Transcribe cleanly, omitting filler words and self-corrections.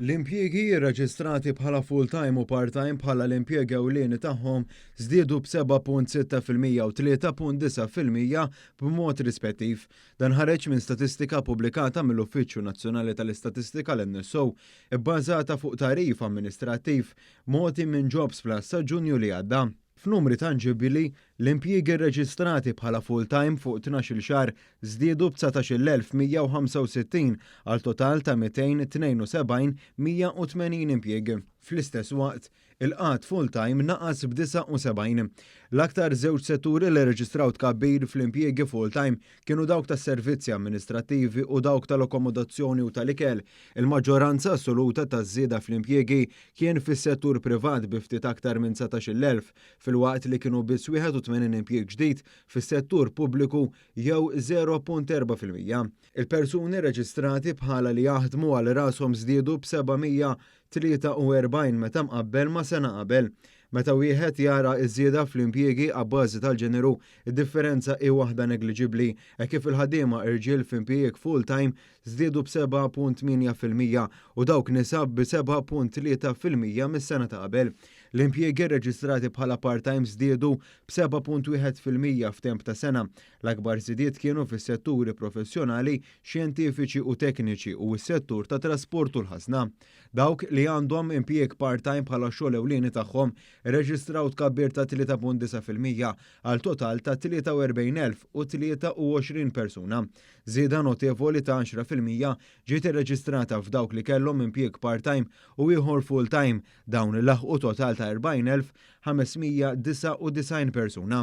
L-impjiegi rreġistrati bħala full-time u part-time bħala l-impjieg ewlieni tagħhom żdiedu b'7.6% u 3.9% b'mod rispettiv. Dan ħareġ minn statistika pubblikata mill-Uffiċċju Nazzjonali tal-Istatistika, l-NSO, ibbażata fuq tagħrif amministrattiv mogħti minn Jobsplus sa Ġunju li għadda. F'numri tanġibili, l-impjiegi rreġistrati bħala full-time fuq 12 xahar żdiedu b'19,165 għal total ta' 272,180 impjieg. Fl-istess waqt, il-qgħad full-time naqas b'79. L-aktar żewġ setturi li reġistraw tkabbir fl-impjiegi full-time kienu dawk tas-servizzi amministrattivi u dawk tal-akkomodazzjoni u tal-ikel. Il-maġġoranza assoluta taż-żieda fl-impjiegi kien fis-settur privat bi ftit aktar minn 19,000, filwaqt li kienu biss 81 impjieg ġdid fis-settur pubbliku jew 0.4%. Il-persuni reġistrati bħala li jaħdmu għal rashom żdiedu b'743 meta mqabbel ma' sena qabel. Meta wieħed jara iż-żieda fl-impjiegi abbażi tal-ġeneru, id-differenza hi waħda negliġibbli, e kif il-ħaddiema irġiel f'impjieg full-time żdiedu b'7.8% u dawk nisa b'7.3% mis-sena ta' qabel. L-impjiegi reġistrati bħala part-time żdiedu b'7.1% f'temp ta' sena. L-akbar żidiet kienu fis-setturi professjonali, xjentifiċi u tekniċi u s-settur ta' trasport u l-ħażna. Dawk li għandhom impjieg part-time bħala xogħol ewlieni tagħhom irreġistraw tkabbir ta' 3.9% għal total ta' 43,023 persuna. Żieda notevoli ta' 10% ġiet irreġistrata f'dawk li kellhom impjieg part-time u ieħor full-time. Dawn laħqu total ta' 40,599 persuna.